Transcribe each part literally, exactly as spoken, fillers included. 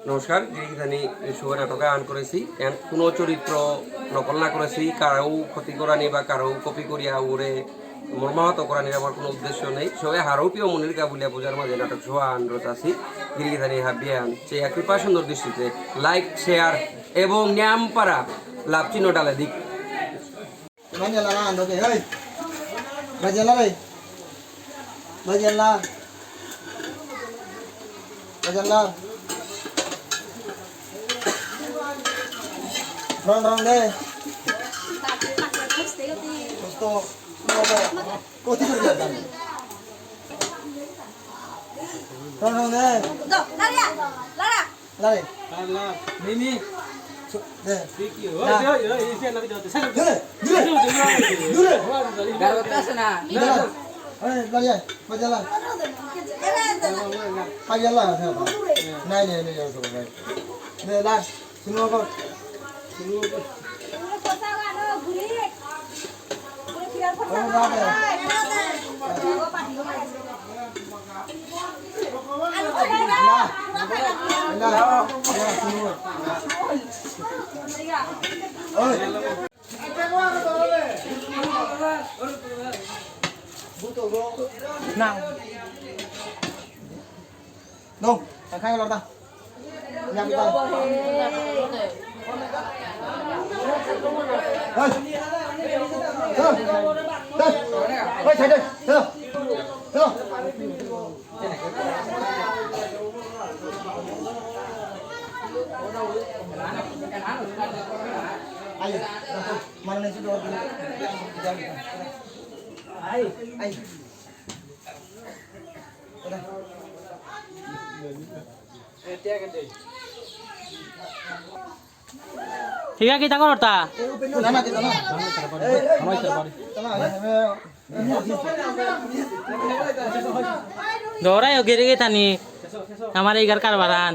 নমস্কার, গিরিগিথানি শুভ নাটক আহান করেসি। এহান কোনো চরিত্র নকল না করেসি, কারো ক্ষতি করানি বা কারো কপি করিয়া ওরে মর্মাহত করানির আমার কোনো উদ্দেশ্য নেই। সবে হারৌ পিয় মনির কা বুলিয়া পূজার মাঝে নাটক শুভ আহান রচাসি। গিরিগিথানি হাবিয়ান চেয়া কৃপা সুন্দর দৃষ্টিতে like, share এবং নিয়াম পারা লাভ চিহ্ন ডালে দিক। Bajiala na ando ke, hey. Bajiala re. Bajiala. Bajiala. Rong rong de. Gusto. Koti kerja kan. Rong rong de. Tuh, lari ya. Lara. Lara. Mimi. Su-, deh. Vicky. Oi, oi, oi, oi, isi anak jauh. Sana. Dure, dure. Dure. Garo tas na. Dure. Oi, lari, lari, lari. Lari, lari. Nai, nai, nai, nai, nai. Deh, lari. Sino ako? Sino ako? Nang. Nung, tangkai lorta. ঠিক আছে, কিতা করতা? দৌড়াই গিরি গিথানি, আমার এইগার কারবারান।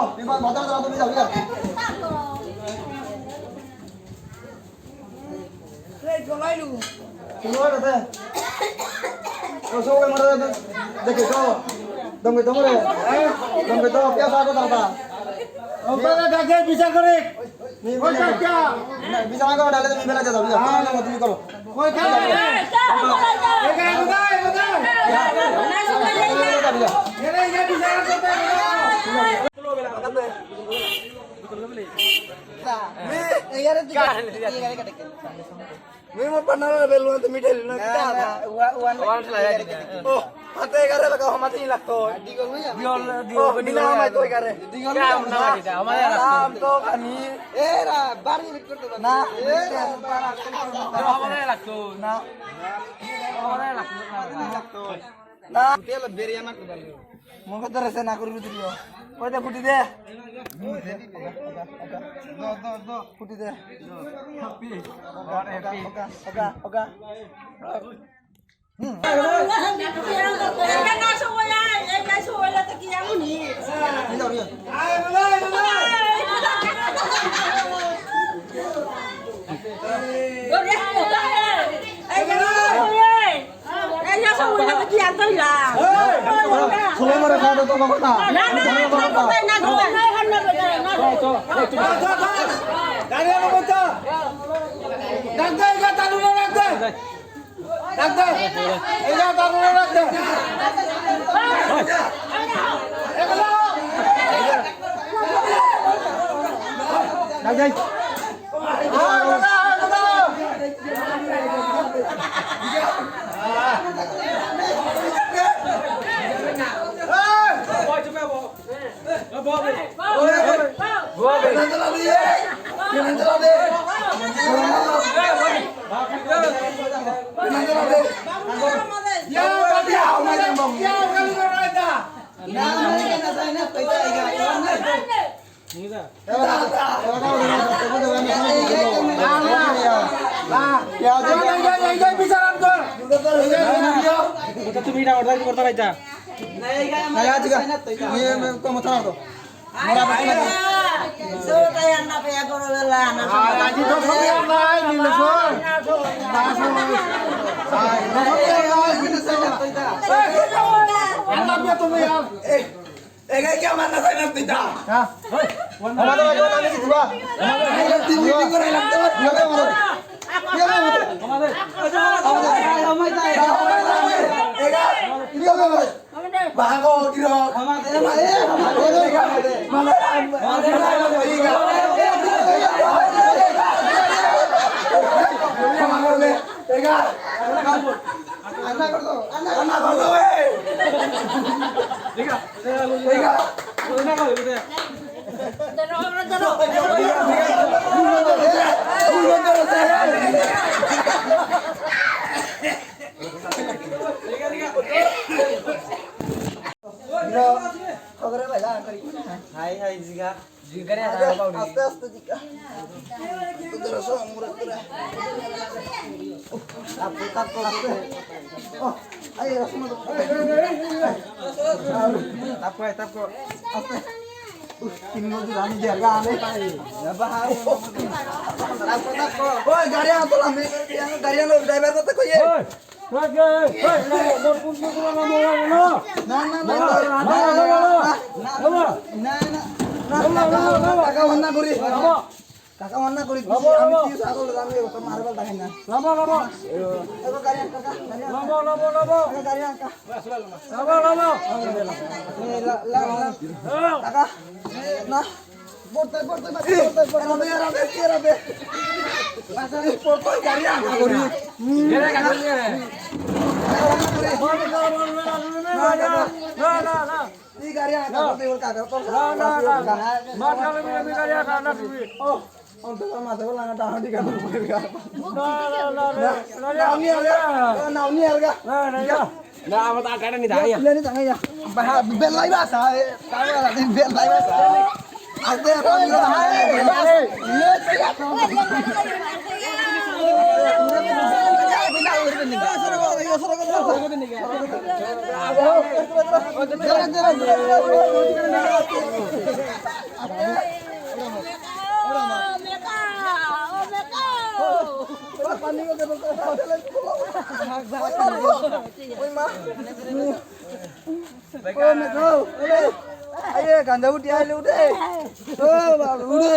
তুমি বাধা দাও, তুমি যাও, যাও। এই, চলাইলু। তুমি ওর কাছে। ও, সব ওই মারা দেখে তো। দমকে দমরে। হ্যাঁ? দমকে তো, পেঁয়াজ আগে দাও, দাও। ওখানে ডাকে বিচার করে। নি-, ওই নি-, কাকা। বিচার আগে ডালে তুমি বেলা যাও, যাও। হ্যাঁ। তুমি করো। ওই কাকা। এখানে, এখানে, এখানে। এখানে, এখানে বিচার করতে হবে। মি মোর পার্টনার বেলুয়াতে মিঠাই না, না, কিতা? না, ওয়া-, ওয়ান ওয়ান ও, হাতে এগারে লাগা, হামাতে নি লাগতো। দিগল, দিগল, ও, দিগল, বিনা হামাই তো এগারে। দিগল, না, না, না, আমার লাগতো। আম তো খানি। এ রা, বাড়ি লিখ করতে পারো। না, এ রা, আমার লাগতো। না। আমার লাগতো, না। না। তেল বেরিয়া না কোদাল। মুখে ধরে সে না করবি তুই। ওই দে ফুটি দে। ফুটি দে। ওগা, ওগা, ওগা, ওগা। হুম। সবাই মারা খাওয়া তো বাবা না। না, না, না, না, না, না, না। ডাক দে, এগা তালু না ডাক দে। ডাক দে। এগা তালু না ডাক দে। এগুলো। ডাক দে। তুমি এটা অর্ডার করতে পারতা। না, আজকে তুমি কম থাকো। এগাই কি আমার না সাইন তুই দা? হ্যাঁ। আমাদের বাবা নামে কি দিবা? আমাদের তিন মিটিং করে লাগতো। এগা, এগা, এগা। বাহাগো, কিরো। মানে, এগা। আন্না করতো, আন্না করতো, এ। ঠিক আছে। ঠিক আছে। হাই, হাই, জিগা। জিগা রে, আস্তে, আস্তে, জিগা। তাপ, তাপ, তাপ। ও, আই, রসুন। তাপ কর, তাপ কর। আস্তে। উফ, তিন বছর আমি জায়গা আনে পাই। বাবা, তাপ, তাপ। ওই, গাড়ি আনতো না, আমি গাড়ি আনো, ড্রাইভার করতে কইয়ে। ওই। না, না, না, না, না, না, না, না, না, না, না, না, না, না, না, কাকা, অন্না করি। কাকা, অন্না করি, আমি কি ছাগল, আমি তো মারবার থাকে না। এবার গাড়ি আন, কাকা, গাড়ি আন। কাকা, গাড়ি আন, কাকা। এ, লা, লা, লা। কাকা, না। পড়তে, পড়তে, পড়তে, পড়তে, পড়তে। এরা দে, এরা দে, এরা দে। এই পড়তে গাড়ি আন করি। না, না, না। এই গাড়ি আন করতে ওর কাকা, তোর না, না, না, না। মাথা লাগবে, আমি গাড়ি আন, না, তুমি। ও, অন্তত মাথা লাগা, ডাহানি গাড়ি। না, না, না, না, না, না, না, উনি আলগা। না, না, উনি আলগা। না, না, না। না, আমার তো আটাটা নিতে হয়। লেনি তাঙ্গা ইয়া। বাহা, বেলাই বাসা, এ, তাঙ্গা দিন বেলাই বাসা। আগে তো আমি তো হাই, হাই। পানি করে দেবো। ওই মা। ও মে গো, ওরে। আরে গাঞ্জা উঠি আইলে উঠে। ও বাবা, উঠে।